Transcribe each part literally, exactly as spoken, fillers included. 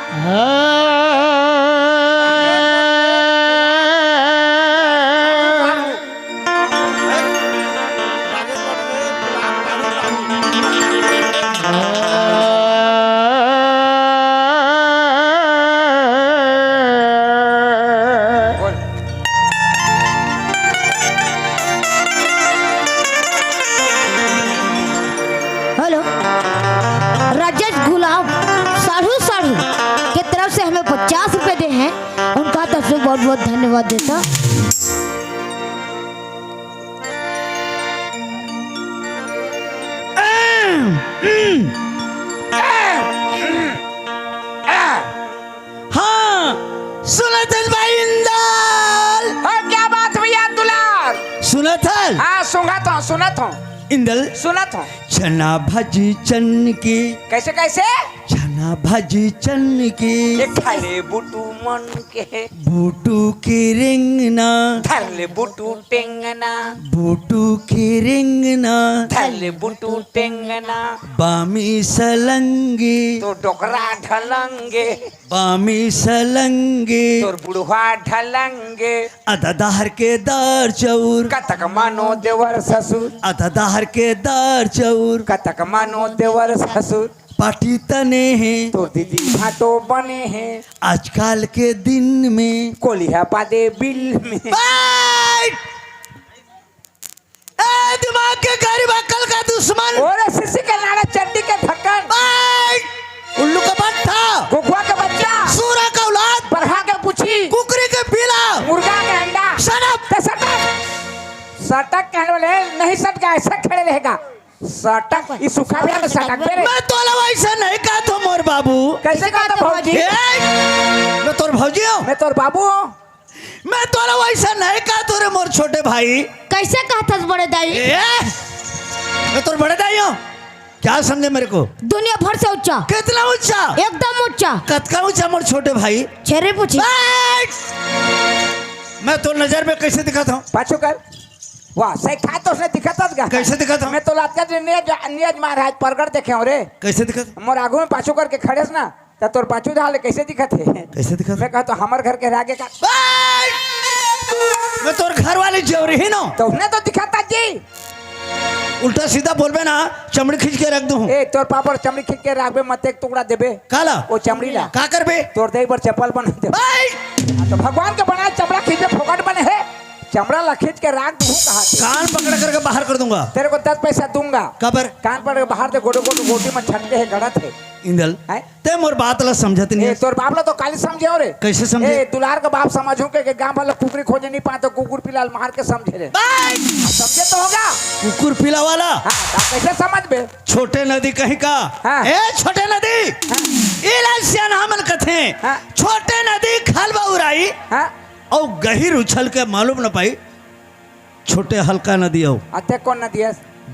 Hello, Rajesh गुलाब साढ़ू साढ़ू के तरफ से हमें पचास रुपए दे हैं, उनका तरफ से बहुत बहुत धन्यवाद देता। हाँ, सुनत हस भाई इंदल? हाँ, क्या बात भैया दुलार? सुनत हस? हाँ, सुनत हूँ, सुनत हूँ। इंदल? सुनत हूँ। चना भाजी चन के। कैसे, कैसे? चना भाजी चन के। ये खा ले बुटू मन के। बुटू के रेंगना। धर ले बुटू टेंगना। बुटू के रेंगना। धर ले बुटू टेंगना। बामी सलंगे। तो डोकरा ढलंगे। बामी सलंगे। तोर बुढ़वा ढलंगे। अदा दहर के दार चौर। कतक मानो देवर ससुर। अदा दहर के दार चौर। कतक मानो देवर ससुर। पाटी तने हे। तोर दीदी भाटो बने हे। आजकल के दिन में। कोलिहा पादे बिल में। बैठ! ए, दिमाग के गरीब, अक्ल का दुश्मन। ओरे सिसी के नाड़ा, चड्डी के ढक्कन। बैठ! उल्लू का पट्ठा। घुघुआ के बच्चा। सूरा का औलाद। बरहा के पूछी। कुकरी के पीला। मुर्गा के अंडा। Shut up! ते सटक। सटक कहने वाले नहीं सट गया, ऐसे खड़े रहेगा। सटक, ई सूखा बिहार में सटक बे रे। मैं तोला वैसा नहीं कहत हूँ मोर बाबू। कैसे कहत हस भौजी? ए, मैं तोर भौजी हूँ। मैं तोर बाबू हूँ। मैं तोला वैसा नहीं कहत हूँ रे मोर छोटे भाई। कैसे कहत हस बड़े दाई? ए, मैं तोर बड़े दाई हूँ। क्या समझे मेरे को? दुनिया भर से ऊंचा। कितना ऊंचा? एकदम ऊंचा। कतका ऊंचा मोर छोटे भाई? छेरे पूछी। बैठ! मैं तोर नजर में कैसे दिखत हूँ? पाछू कर। वाह, सही खा तो उसने दिखत हस गा। कैसे दिखत हूँ? मैं तो लात का नियज, नियज महाराज प्रगट देखे हूँ रे। कैसे दिखत हूँ? मोर आगू में पाछू करके खड़े हस ना, त तोर पाछू धाले कैसे दिखत हे? कैसे दिखत? मैं कहा तो हमर घर के आगे का। बैठ! मैं तोर घर वाली जेवरी ही ना। तो उसने तो दिखत हस जी। उल्टा सीधा बोलबे ना, चमड़ी खींच के रख दूँ। ए, तोर पापर चमड़ी खींच के रखबे, मत एक टुकड़ा देबे। काला? वो चमड़ी ला। का करबे? तोर देही पर चप्पल बना देबे। बैठ! हाँ, तो भगवान के बनाए चमड़ा खींचे फोकट बने हे। चमड़ा ला खींच के राख दूँ कहा थे। कान पकड़ करके बाहर कर दूंगा। तेरे को दस पैसा दूंगा। काबर? कान पकड़ के बाहर दे, गोडो गोडो गोटी में छटके हे, गड़त हे। इंदल, हैं? ते मोर बात ला समझत नहीं ए, है। तोर बाप ला तो काली समझे हो रे। कैसे समझे? ए, दुलार का बाप समझू के, के गांव वाला कुकरी खोजे नहीं पाए तो कुकुर पिला मार के समझे रे। बैठ! समझे तो होगा। कुकुर पिला वाला? हाँ, तो कैसे समझ बे? छोटे नदी कहीं का। हाँ। ए, छोटे नदी। हाँ। इला सियान हमन कथे। हाँ। छोटे नदी खाल बउराई। हाँ। अउ गहिर उछल के मालूम न पाई। छोटे हल्का नदी हो। अते कौन नदी है?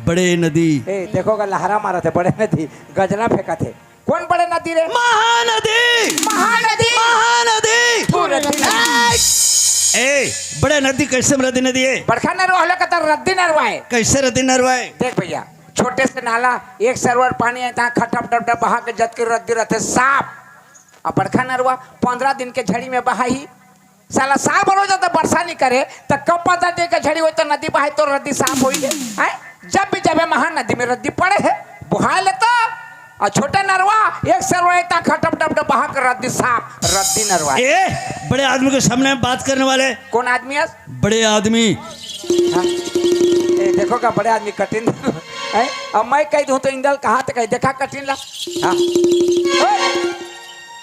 बड़े नदी। ए, देखो गा, लहरा मारत हे, बड़े नदी, गजना फेंकत हे। कौन बड़े नदी रे? महानदी। महानदी। महानदी। तू रद्दी नदी। ए, ए, बड़े नदी कैसे रद्दी नदी है? बड़खा नरवा होले कतर रद्दी नरवा है। कैसे रद्दी नरवा है? देख भैया, छोटे से नाला, एक सरवर पानी है, तहाँ खटप डप डप बहा के जत के रद्दी रहते साफ। अब बड़खा नरवा पंद्रह दिन के झड़ी में बहाही, साला साल भर हो जाता बरसा नहीं करे, त कब पता दे के झड़ी होई त नदी बहाई तो रद्दी साफ होई है, हैं? जब भी जाबे महानदी में रद्दी पड़े है, बुहाए ले तो। और छोटे नरवा एक सरवा इतना खटप डप डप बहा के रद्दी साफ, रद्दी नरवा। ए, बड़े आदमी के सामने बात करने वाले। कौन आदमी है? बड़े आदमी। हाँ? ए, देखो का बड़े आदमी कठिन है। अब मैं कह दूं तो इंदल कहा तो कह देखा कठिन ला। हाँ। ओए!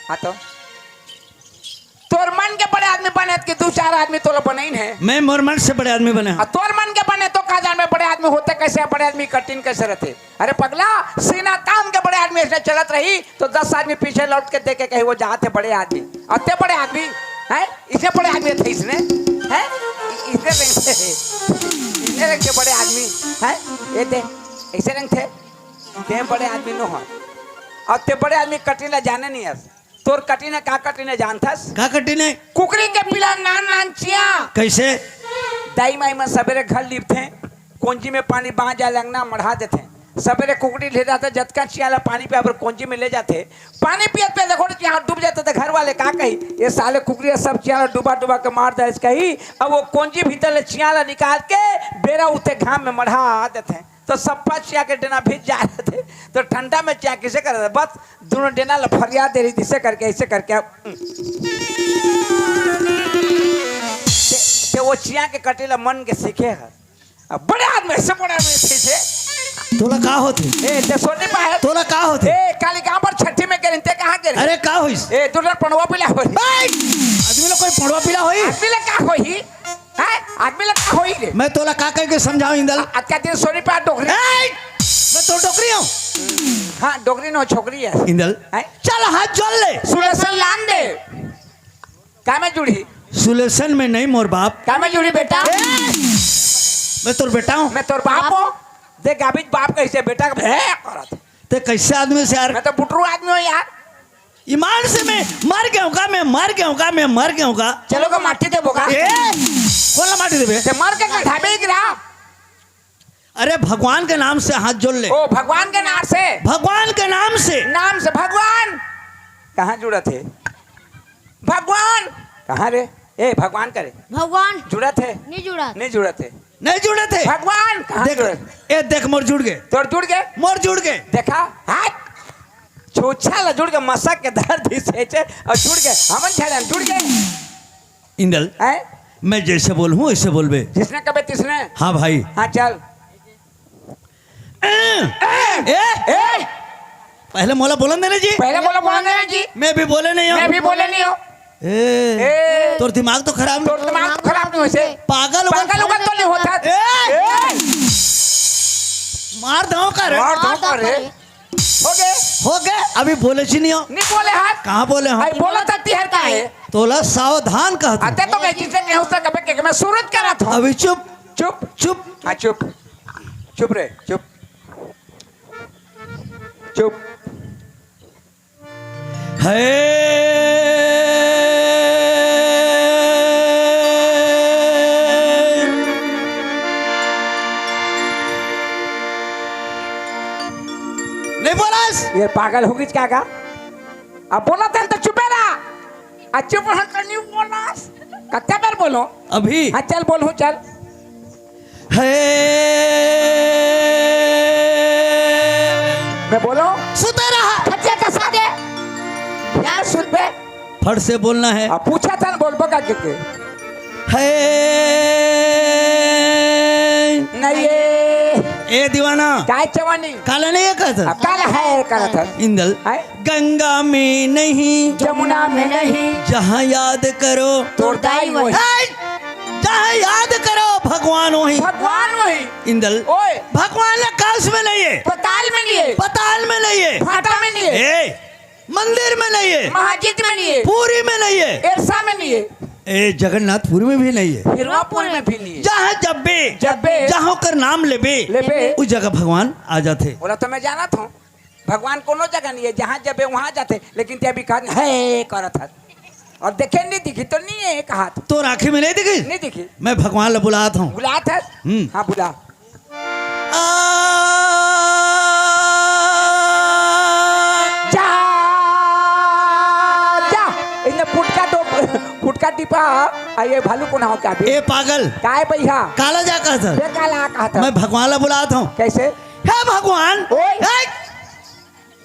हाँ तो तोर मन के बड़े आदमी बने कि दू चार आदमी तोला बनइन हे। मैं मोर मन से बड़े आदमी बने हूँ। आ, तोर मन के बने तो का जान में बड़े आदमी होते कैसे, बड़े आदमी कठिन कैसे रहते? अरे पगला, सीना तान के बड़े आदमी ऐसे चलत रही तो दस आदमी पीछे लौट के देखे कहीं वो जात हे बड़े आदमी। और ते बड़े आदमी, हैं? इसे बड़े आदमी थे इसने, हैं? इ-, इसने रंग थे, इसने रंग थे बड़े आदमी, हैं? ये दे, ऐसे रंग थे, ते बड़े आदमी नो हो। और ते बड़े आदमी कठिन ला जाने नहीं है। तोर कठिन हे, का कठिन हे जानथस? का कठिन हे? कुकरी के पिला नान नान चिया। कैसे? दाई माई मन सबेरे घर लिपथे, कोंजी में पानी बांच जाए, अंगना मढ़ा देथे। सबेरे कुकरी ले जाथे, जतका चियां ला पानी पिया बर कोंजी में ले जाथे। पानी पियत पियत देखो, चियां डूब जाथे, त घर वाले का कही, "ये साले कुकरी ह सब चियां ला डुबा डुबा के मार दे," कही। अब वो कोंजी भीतर ले चियां ला निकाल के बेरा उठे घाम में मढ़ा देथे, तो सफ्फा चियां के डेना भीज जा रहे थे। तो ठंडा में चियां किसे करे? बस दोनों डेना ला फरिया दे रही, जिसे करके, ऐसे करके। ते, ते वो चियां के कटे ला मन के सीखे हर। अब बड़े आदमी से, बड़े आदमी से, से। तोला का होथे? ए, ते सोनी पा है। तोला का होथे? ए, काली गांव पर छठी में गिरिन, ते कहाँ गिरिन? अरे, का होइस? ए, तू लोग पड़वा पीला हो रही। भाई, आदमी लोग कोई पड़वा पीला होई? आदमी लोग का होई? हैं? आदमी लोग का होई रे? मैं तोला का कह के समझाऊं, इंदल? आ, अच्छा, दिन सोनी पा डोकरी। ए, मैं तो डोकरी हूँ। हाँ, डोकरी नो, छोकरी है। इंदल, हैं? चल, हाथ जोड़ ले। सुलेसन लान दे। का में जुड़ी? सुलेसन में नहीं, मोर बाप। का में जुड़ी, बेटा? ए! मैं तोर बेटा हूँ। मैं तोर बाप हूँ। देख, अभी बाप कैसे बेटा का भे करत। ते कैसे आदमी से यार? मैं तो बुटरू आदमी हूँ यार। ईमान से मैं मर गया हूँ का? मैं मर गया हूँ का? मैं मर गया हूँ का? चलो का माटी दे बोगा। ए! कोला माटी देबे? ते मर के का ढाबे गिरा? अरे, भगवान के नाम से हाथ जोड़ ले। ओ, भगवान के नाम से। भगवान के नाम से। नाम से भगवान। कहाँ जुड़त हे? भगवान। कहाँ रे? ए, भगवान करे। भगवान। जुड़त हे? नहीं जुड़त। नहीं जुड़त हे। नहीं जुड़त हे। भगवान। कहाँ देख, जुड़त? ए, देख, मोर जुड़ गे। तोर जुड़ गे? मोर जुड़ गे। देखा? हाथ। छूछा ला जुड़ गे, मसक के धर दी सेचे और जुड़ गे। हमन झड़न जुड़ गे। इंदल, हैं? मैं जैसे बोलूं, वैसे बोलबे। जिसने कबे तिसने। हाँ भाई। हाँ, चल। ए, ए, ए, ए। पहले मोला बोलन देना जी। पहले मोला बोलन देना जी। मैं भी बोले नहीं हूँ। मैं भी बोले नहीं हूँ। ए, ए। तोर दिमाग तो खराब तोर नहीं। दिमाग तो खराब नहीं होइसे। पागल उगल पागल उगल तो नहीं होता। ए। ए। मार दो कर। मार दो कर। हो गए। हो गए, अभी बोले जी नहीं हो। नहीं बोले हाथ। कहाँ बोले हम? अरे बोला था तिहर का है। तोला सावधान कहत हूँ। अते तो कहीं जिससे कहीं उससे कभी के मैं सूरज करा था। अभी चुप। चुप। चुप। हाँ, चुप। चुप रे, चुप। चुप। है। नहीं बोलस? ये पागल हो गई क्या का? अब बोला था तो चुपे रहा। आ चुप रहा तो नहीं बोलस। कत्ते बार बोलो? अभी। हाँ, चल बोल हूँ, चल। है। मैं बोलो। सुते रहा। खच्चे कसा दे। यार सुन बे। फट से बोलना है। अब पूछा था ना, बोल बका के के। है। नहीं ये। ए दीवाना। काय चवानी? काला नहीं है कहता? अब काला है कहता। इंदल। है? गंगा में नहीं, जमुना में नहीं, जहाँ याद करो, तोर दाई वही। ए, जहाँ याद करो, भगवान वही। भगवान वही। इंदल, ओए। भगवान आकाश में नहीं है, पताल में नहीं है, पताल में नहीं है, भाटा में नहीं है, ए, मंदिर में नहीं है, मस्जिद में नहीं है, पूरी में नहीं है, एरसा में नहीं है, ए, जगन्नाथपुर में भी नहीं है, हिरवापुर में भी नहीं है। जहाँ जब्बे, जब्बे, जहाँ ओकर नाम लेबे, लेबे, उस जगह भगवान आ जाते। बोला तो मैं जाना था। भगवान कोनो जगह नहीं है, जहाँ जबे वहाँ जाते, लेकिन ते अभी कहत हे करत हस। और देखे नहीं दिखी तो नहीं है कहा तो। तोर आँखी में नहीं दिखी? नहीं दिखी। मैं भगवान ला बुलात हूँ। बुलात हस? हम्म। हाँ, बुला। आ। जा, जा। इन्हें फुटका दो, फुटका टिपा, आ ये भालू कोन हो क्या बे? ए पागल। काय भैया? काला जा कहत हस? बे काला कहत हस? मैं भगवान ला बुलात हूँ। कैसे? हे भगवान। ओए। हे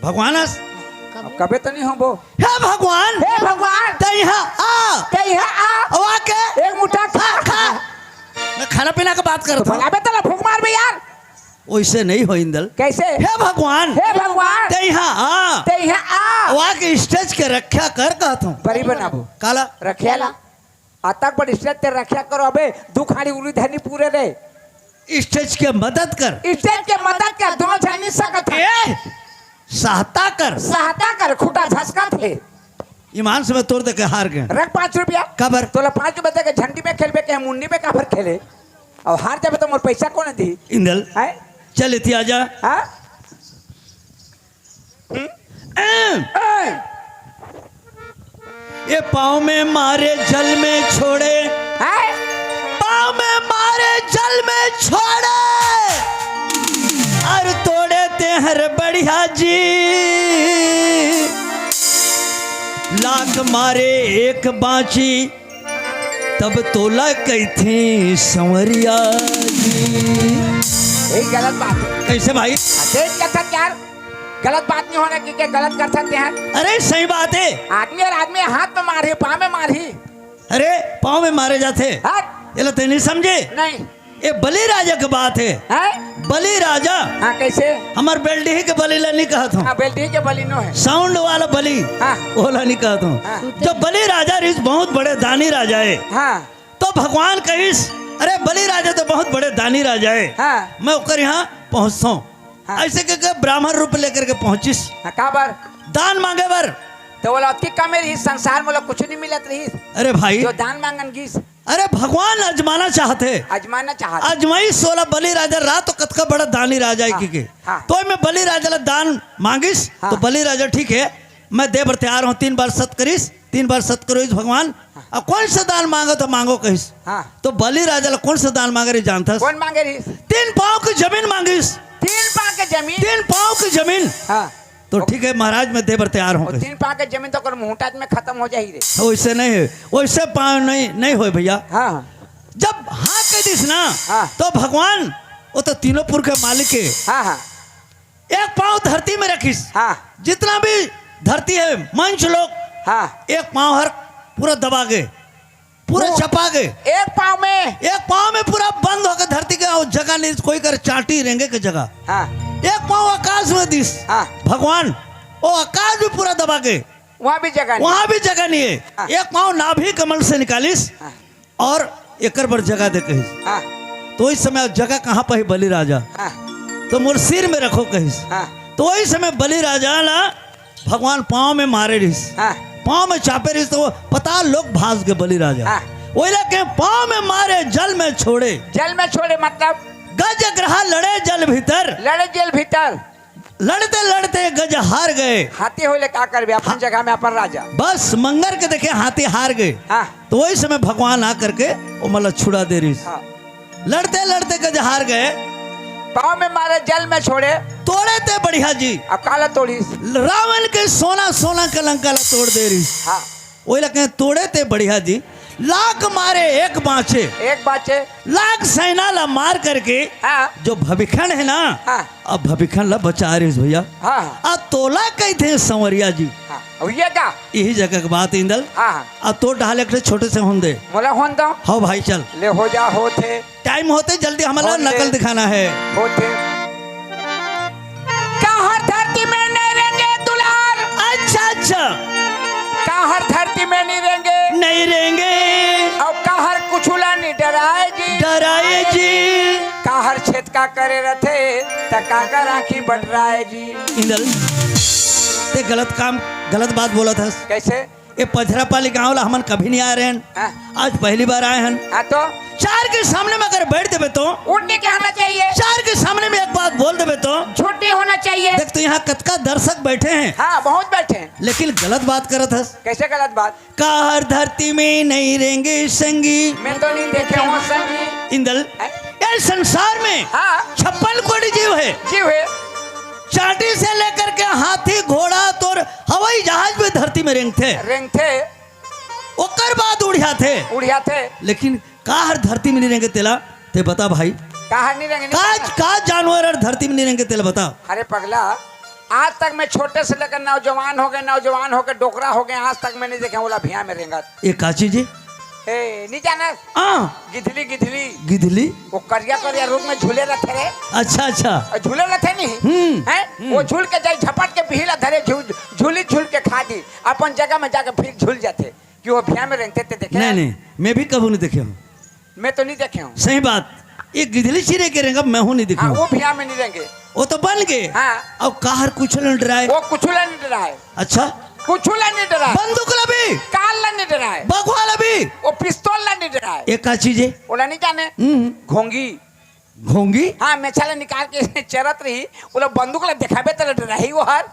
भगवान हस? अब कबे तो नहीं होबो। हे भगवान। हे भगवान। तैं इहाँ आ। तैं इहाँ आ। अउ आके एक मुट्ठा खा, खा। खा। मैं खाना पीना के बात करत तो हूँ। भला बे तला फूंक मार बे यार। वैसे नहीं हो इंदल। कैसे? हे भगवान। हे भगवान। तैं इहाँ आ। तैं इहाँ आ। अउ आके stage के रक्षा कर कहत हूँ। बरी बनाबो। काला? रखिया ला। अतक बड़ stage ते रक्षा करो अबे, दू खाड़ी उरी धनी पूरे रे। Stage के मदद कर। Stage के मदद कर, दोनों झन नहीं सकत हे। ए, सहायता कर। सहायता कर, खूंटा झसकत हे। ईमान से मैं तोर दे के हार गए। रख पाँच रुपया। काबर? तोला पाँच रुपया दे के झंडी में खेलबे के मुंडी में काबर खेले? अउ हार जाबे तो मोर पैसा कोन दी? इंदल। हैं? चल इति आजा। हाँ? हम्म? ए! ए! ये पाँव में मारे जल में छोड़े। हैं? पाँव में मारे जल में छोड़े। अरे तोड़े हर बढ़िया जी, लाख मारे एक बाँची, तब तोला कहिथे संवरिया जी। यही गलत बात है। कैसे भाई? देख क्या था यार, गलत बात नहीं होना कि क्या गलत करता ते हैं। अरे सही बात है। आदमी और आदमी हाथ में मारही, पाँव में मारही। अरे पाँव में मारे जाते। हाँ। ये ला ते नहीं समझे। नहीं। ये बलि राजा के बात है। है। बलि राजा हाँ, कैसे? हमर बेलडीही के बलि ला नहीं कहत हूँ। हाँ, बेलडीही के बलि नो है। साउंड वाला बलि। हाँ। ओला नहीं कहत हूँ। हाँ। जो बलि राजा रहिस, बहुत बड़े दानी राजा है। हाँ। तो भगवान कहिस, अरे बलि राजा तो बहुत बड़े दानी राजा है। हाँ। मैं ओकर यहाँ पहुँचता हूँ। हाँ। ऐसे कह के ब्राह्मण रूप लेकर के पहुँचिस। हाँ, का बर? दान मांगे बर। तो बोला, अति कम रही संसार में, बोला, कुछ नहीं मिलत रही। अरे भाई, जो दान मांगन गीस। अरे भगवान आजमाना चाहते। आजमाना चाहत। आजमाई सोला बलि राजा रहा तो कतका बड़ा दानी राजा है हाँ, कि के। हाँ। तो मैं बलि राजा ला दान मांगिस। हाँ। तो बलि राजा ठीक है, मैं दे बर तैयार हूँ। तीन बार सत करिस, तीन बार सत करिस भगवान। अब कौन सा दान मांगो तो मांगो कहिस। हाँ। तो बलि राजा ला कौन सा दान मांगे रही जानथस? कौन मांगे रही? तीन पाँव की जमीन मांगिस। तीन पाँव के जमीन। तीन पाँव की जमीन। हाँ। तो ठीक है महाराज, मैं दे बर तैयार हूँ और कहिस। तीन पाँव के जमीन तो ओकर मुहूर्त में खत्म हो जाही रे। वैसे नहीं है, वैसे पाँव नहीं, नहीं होए भैया। हाँ, हाँ। जब हाँ कह दिस ना, हाँ। तो भगवान, वो तो तीनों पुर के मालिक है। हाँ, हाँ। एक पाँव धरती में रखिस। हाँ। जितना भी धरती है, मंच लोग, हाँ। एक पाँव हर पूरा दबा गए, पूरा वो चपा गए। एक पाँव में। एक पाँव में पूरा बंद होकर धरती के, और जगह नहीं, कोई कर चांटी रेंगे के जगह। हाँ। एक पाँव आकाश में दिस। हाँ। भगवान, वो आकाश भी पूरा दबा गए, वहाँ भी जगह नहीं। वहां भी जगह नहीं है। हाँ। एक पाँव नाभि कमल से निकालिस हाँ। और एकर बर जगह दे कहिस। हाँ। तो इस समय जगह कहाँ पर है बलि राजा? हाँ। तो मोर सिर में रखो कहिस। हाँ। तो वही समय बलि राजा ला भगवान पाँव में मारे रहिस। हाँ। पाँव में चापे रहिस तो वो पताल लोक भास गए बलि राजा। हाँ। वही ला के पाँव में मारे जल में छोड़े। जल में छोड़े मतलब? गज ग्रहा लड़े जल भीतर। लड़े जल भीतर। लड़ते लड़ते गज हार गए। हाथी होले का करबे, अपन जगह में अपन राजा। बस मंगर के देखे हाथी हार गए। हाँ। तो वही समय भगवान आ करके वो मला छुड़ा दे रहिस। हाँ। लड़ते लड़ते गज हार गए। पाँव में मारे जल में छोड़े। तोड़े ते बढ़िया जी। अब काला तोड़ीस। रावण के सोना सोना के लंका ला तोड़ दे रहिस। हाँ। वही लगे तोड़े ते बढ़िया जी। लाख मारे एक बाँचे। एक बाँचे। लाख सेना ला मार करके हाँ। जो भविखण है ना, हाँ। अब भविखण ला बचा रहिस भैया। हाँ, हाँ। अब तोला कहिथे संवरिया जी। हाँ। अब ये का? यही जगह के बात इंदल। हाँ, हाँ। अब तो डाल एक ठे छोटे से होन दे। मोला होन दो। हो भाई चल। ले हो जा होत हे। टाइम होते जल्दी हमला होन दे। नकल दिखाना है। होत हे। काहर धरती में नहीं रेंगे दुलार। अच्छा अच्छा। काहर धरती में नहीं रेंगे। नहीं रेंगे। और काहर कुछुला नहीं डराए जी। डराए जी। काहर छेतका करे रथे त काकर आँखी बटराए जी। इंदल, ते गलत काम, गलत बात बोलत हस। कैसे? ये पझरापाली गांव ला हमन कभी नहीं आए रहेन। हाँ। आज पहली बार आए हन। हाँ तो? चार के सामने में अगर बैठ देबे तो, उठ नहीं कहना चाहिए। चार के सामने में एक बात बोल देबे तो, झूठ नहीं होना चाहिए। देख तो यहाँ कतका दर्शक बैठे हैं, हाँ, बहुत बैठे हैं। लेकिन गलत बात करत हस। कैसे गलत बात? काहर धरती में नहीं रेंगे संगी। मैं तो नहीं देखे हूँ संगी। इंदल, हैं? ये संसार में हाँ। छप्पन कोटि जीव है। जीव है। चांटी से लेकर के हाथी, घोड़ा, तोर हवाई जहाज भी धरती में रेंगथे। रेंगथे। ओकर बाद उड़ जाथे। उड़ जाथे। लेकिन काहर धरती में नहीं रेंगे तेला, ते बता भाई। काहर नहीं रेंगे, नहीं का, रेंगे। का जानवर हर धरती में नहीं रेंगे तेला बता। अरे पगला, आज तक मैं छोटे से लेकर नौजवान हो गए, नौजवान होकर डोकरा हो गए, आज तक मैं नहीं देखे ओला भिया में रेंगत। ये का चीज है? ए, नहीं जाना? हाँ। गिधली, गिधली। गिधली। वो करिया करिया रूप में झूले रहते रे। अच्छा अच्छा। और झूले रहते नहीं। हम्म, हैं? हम्म। वो झूल के जाई झपट के बिहिला धरे, झूल, झूली झूल के खा दी। अपन जगह में जाके फिर झूल जाते कि वो भिया में रेंगते ते देखे? नहीं नहीं, मैं भी कभी नहीं देखे हूँ। मैं तो नहीं देखे हूँ। सही बात, ये गिधली चिरे के रेंगा मैं हूँ नहीं देखे हाँ, हूँ। वो भिया में नहीं रेंगे। वो तो बन गए। हाँ। अब काहर कुछ नहीं डराए। वो कुछ ला नहीं डराए। अच्छा, कुछ ला नहीं डराए। बंदूक ला भी, काल ला नहीं डराए। बघवा ला भी। वो पिस्तौल ला नहीं डराए। ये का चीज है? ओला नहीं जाने। हम्म, घोंगी। घोंगी। हाँ, मेछा ला निकाल के चरत रही। ओला बंदूक ला देखाबे तो डराही वो हर।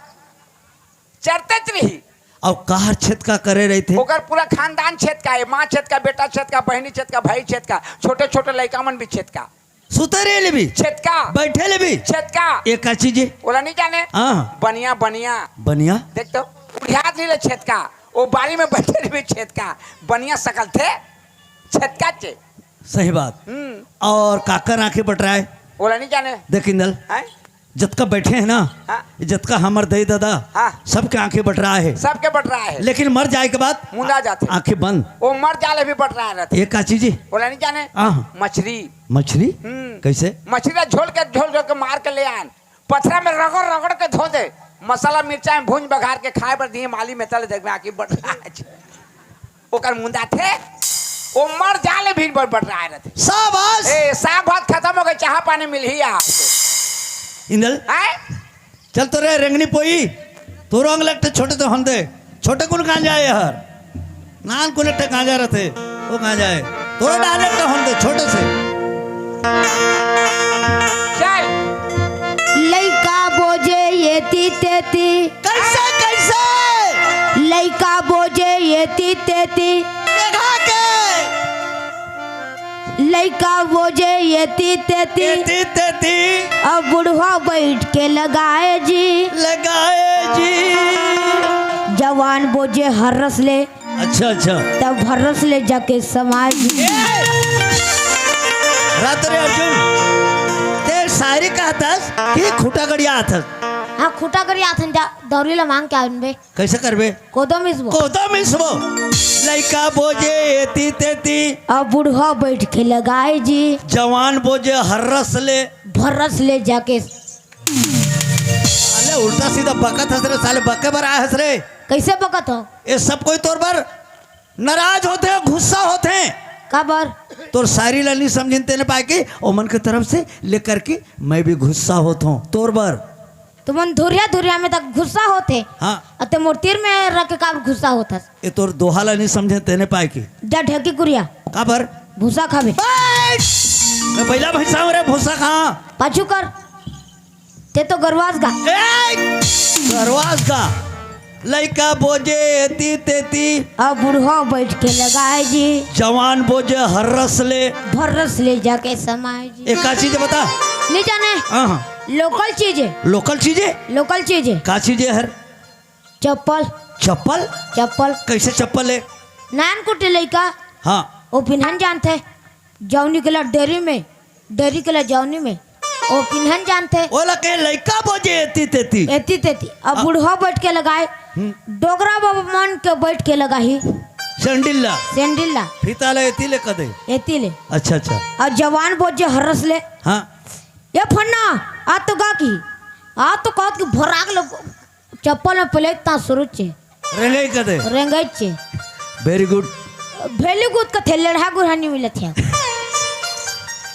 चरते रही। अब काहर छेतका करे रहिथे। ओकर पूरा खानदान छेतका है, माँ छेतका, बेटा छेतका, बहनी छेतका, भाई छेतका, छोटे छोटे लइका मन भी छेतका। सुते रहे ले भी। छेतका। बैठे ले भी। छेतका। ये का चीज है? ओला नहीं जाने। हाँ। बनिया, बनिया। बनिया। देख तो, उठियात नहीं ले छेतका। वो बारी में बैठे ले भी छेतका। बनिया सकल थे। छेतका चे। सही बात। हम्म। और काकर आंखें बटराए? ओला नहीं जाने। देख इंदल। हैं? जतका बैठे हैं ना, हाँ। जतका हमर दई दादा, हाँ। सबके आंखें बटराए है। सबके बटराए है। लेकिन मर जाए के बाद मुंदा जाते। आंखें बंद। वो मर जाले भी बटराए रहते। ये का चीज है? ओला नहीं जाने। हाँ। मछली। मछली? हम्म। कैसे? मछली ला झोल के, झोल झोल के मार के ले आन, पथरा में रगड़ रगड़ के धो दे, मसाला मिर्चा में भूंज बघार के खाए बर दिए, माली में तले देख में आंखें बटराए। ओकर मुंदा थे, वो मर जाले भी बड़ बटराए रहते। शाबाश। ए, साग भात खत्म हो गए, चाहा पानी मिलही यार। इंदल, हैं? चल तो रे रेंगनी पोई, तोरो अंग लगते छोटे तो हम दे, छोटे कुन कहाँ जाए हर, नान कुन एकटे कहाँ जा रहते, वो कहाँ जाए, तोरो डाले तो हम दे, छोटे से। चल। लइका बोजे एती तेती। कैसे, कैसे? लइका बोजे एती तेती। देखा के? लइका बोजे एती तेती। एती तेती। अब बुढ़वा बैठ के लगाए जी। लगाए जी। जवान बोजे हरस ले। अच्छा, अच्छा। तब भरस ले जाके समाए जी। ए! रात रे अर्जुन, ते शायरी कहतस कि खूंटा गड़ियाथस? हाँ, खूंटा गड़ियाथन जा, दौरी ला मांग के आवन बे। कैसे करबे? कोदो मिसबो। कोदो मिसबो। लइका बोजे एती तेती। अब बुढ़वा बैठ के लगाए जी। जवान बोजे हरस ले। भरस ले जाके। साले उल्टा सीधा बकत हस रे, साले बके बर आए हस रे। कैसे बकत हो? ये सब कोई तोर बर नाराज होथे, गुस्सा होथे। काबर? तोर शायरी ला नहीं समझिन तेने पाए कि ओमन के तरफ से लेकर के मैं भी गुस्सा होत हूँ तोर बर। तुमन धुरिया धुरिया में तक गुस्सा होथे। हाँ। अते मोर तीर में रख के काबर गुस्सा होथस? ये तोर दोहा ला नहीं समझे तेने पाए कि। जा ढेकी कुरिया। काबर? भूसा खाबे। बैठ! मैं बैला भैंसा हूँ रे, भूसा खा। पाछू कर। ते तो गरवास गा। ए! गरवास गा। लइका बोजे एती तेती। अब बुढ़वा बैठ के लगाए जी। जवान बोजे हरस ले। भरस ले जाके समाए जी। एक का चीज बता। नहीं जाने। हाँ, हाँ। लोकल चीज है। लोकल चीज है? लोकल चीज है। का चीज है हर? चप्पल। चप्पल? चप्पल। कैसे चप्पल है? नान कुटी लइका। हाँ। वो पिन्हन जानथे। जौनी के ला डेरी में, डेरी के ला जौनी में। वो पिन्हन जानथे। ओला के लइका बोजे एती तेती। एती तेती। अब हाँ। बुढ़वा बैठ के लगाए। हम्म। डोगरा बाबा मन के बैठ के लगाही। सैंडिल ला। सैंडिल ला। फीता ला एती ले कदे। एती ले। अच्छा, अच्छा। और जवान बोजे हरस ले। हाँ। ये फन्ना, आ तो गा की। आ तो कहत कि भराक लो चप्पल में प्लेट ता सुरुचे। रेंगई कदे। रेंगई चे। Very good। Very good कथे, लेढ़ा गुरहानी मिलत है।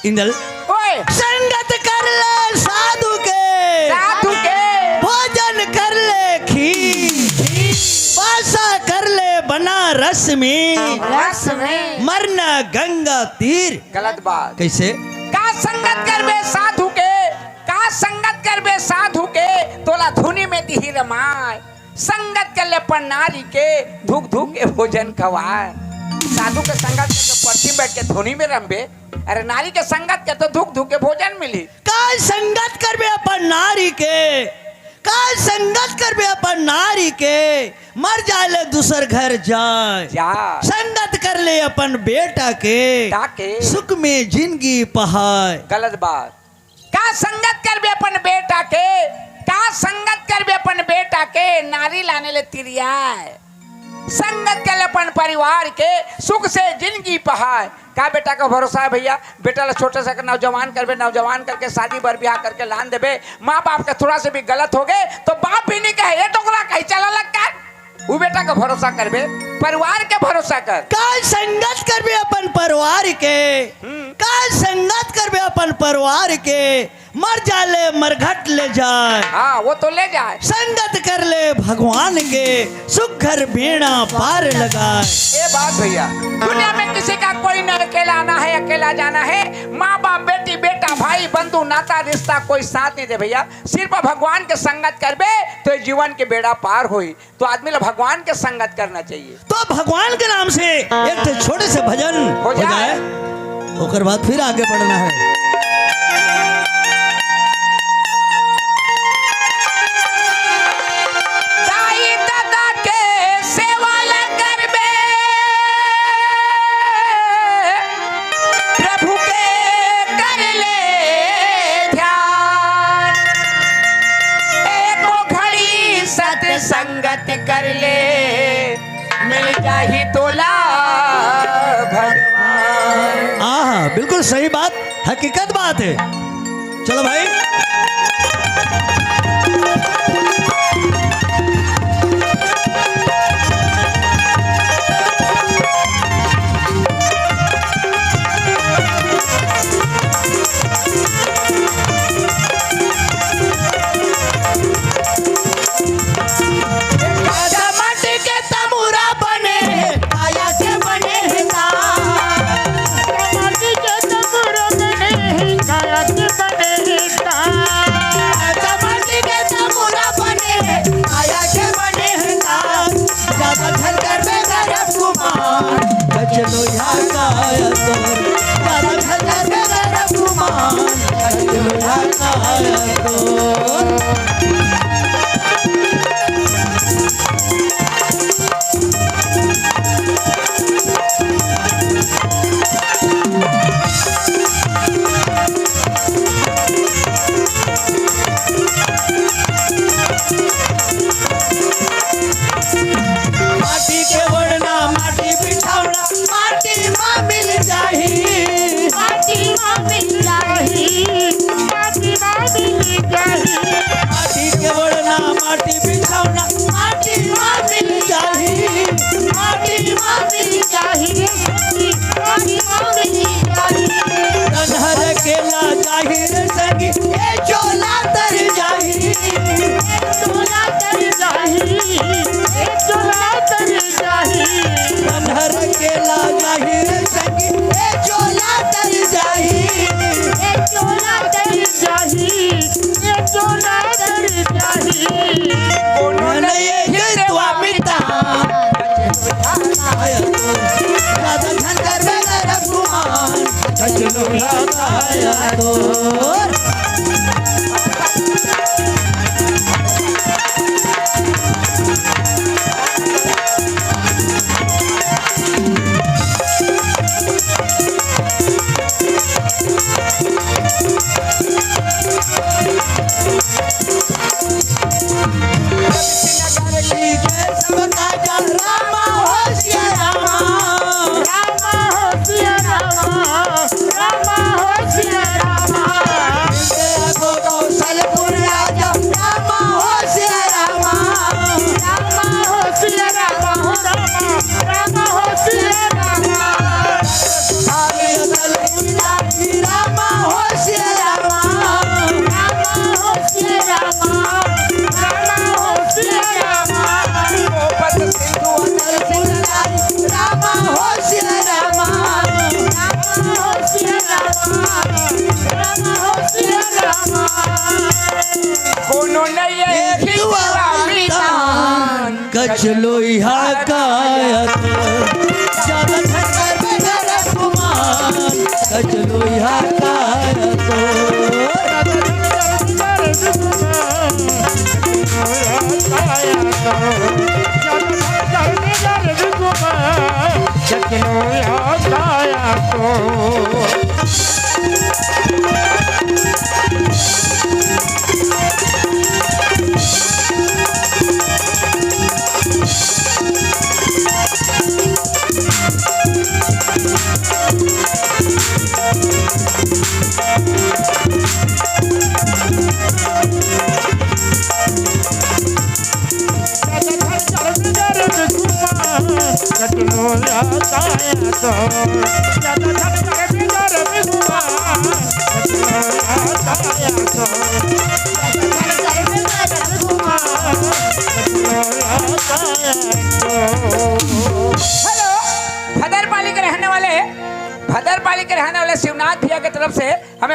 इंदल। ओए। संगत कर ले साधु के। साधु के। भोजन कर ले खीर। बासा कर ले बनारस में। रस में। मरना गंगा तीर। गलत बात। कैसे? का संगत करबे साधु के, का संगत करबे साधु के, तोला धुनी में दिही रमाय। संगत कर ले अपन नारी के, धुक धुक के भोजन खवाय। साधु के संगत करके परती बैठ के धुनी में रमबे, अरे नारी के संगत के तो धुक धुक के भोजन मिली। का संगत करबे अपन नारी के, का संगत करबे अपन नारी के, मर जाए ले दूसर घर जाए। जाए। संगत कर ले अपन बेटा के, ताके। सुख में जिंदगी पहाए। गलत बात। का संगत करबे अपन बेटा के, का संगत करबे अपन बेटा के, नारी लाने ले तिरियाए। संगत कर ले अपन परिवार के, सुख से जिंदगी पहाए। का बेटा का भरोसा है भैया? बेटा ला छोटे से नौजवान करबे, नौजवान करके शादी बर ब्याह करके लान देबे। माँ बाप का थोड़ा से भी गलत हो गए तो बाप भी नहीं कहे, "ये टोकरा कहीं चला लगता है।" वो बेटा का भरोसा करबे, परिवार के भरोसा कर। का संगत करबे अपन परिवार के, हम्म। का संगत करबे अपन परिवार के, मर जाए ले मरघट ले जाए। हाँ, वो तो ले जाए। संगत कर ले भगवान के, सुख घर बेड़ा पार लगाए। ए बात भैया, दुनिया में किसी का कोई न अकेला आना है, अकेला जाना है। माँ बाप, बेटी बेटा, भाई बंधु नाता रिश्ता कोई साथ नहीं दे भैया। सिर्फ भगवान के संगत करबे तो ये जीवन के बेड़ा पार होई। तो आदमी ला भगवान के संगत करना चाहिए। तो भगवान के नाम से एक ठो छोटे से भजन हो हो जाए। जाए, ओकर बाद फिर आगे बढ़ना है। संगत कर ले, मिल जाही तोला भगवान। आहा, बिल्कुल सही बात, हकीकत बात हे। चलो भाई। माटी के तमुरा बने हे, काया के बने हे ना। माटी के तमुरा बने हे, काया के बने हे ना। माटी के तमुरा बने हे, काया के बने हे ना। ज्यादा झन करबे गरब गुमान, कचलो यहाँ काया तोर। ज्यादा झन करबे गरब गुमान, कचलो यहाँ काया तोर। माटी के ओढ़ना, माटी बिछौना, माटी मा मिल जाही। माटी मा मिल जाही। माटी मा मिल जाही। माटी के ओढ़ना, माटी बिछौना, माटी मा मिल जाही। माटी मा मिल जाही। माटी मा मिल जाही। कन्हर के ला जाही रे संगी, ए चोला तर जाही। ए चोला तर जाही। ए चोला तर जाही। कन्हर के ला जाही रे संगी, ए चोला तर जाही। ए चोला तर जाही। ए चोला तर जाही। कोनो नहीं हे स्वामी तान। ज्यादा झन करबे गरब गुमान, कचलो यहाँ काया तोर। रामा हो सिया रामा, रामा हो सिया रामा, रामा हो सिया रामा। कौशलपुर राजा, रामा हो सिया रामा, रामा हो सिया रामा, हो रामा, रामा हो सिया रामा। रामा हो सिया रामा, रामा हो सिया रामा, रामा हो सिया रामा। गोपत सिंधु अटल सुरनारी, रामा हो सिया रामा, रामा हो सिया रामा, रामा हो सिया रामा। कोनो नहीं हे एक दुआ स्वामी तान। कचलो यहाँ काया तोर। ज्यादा झन करबे गरब गुमान, कचलो यहाँ काया तोर। कचलो यहाँ काया तोर। हेलो, भदरपाली के रहने वाले, भदरपाली के रहने वाले शिवनाथ भैया के तरफ से हमें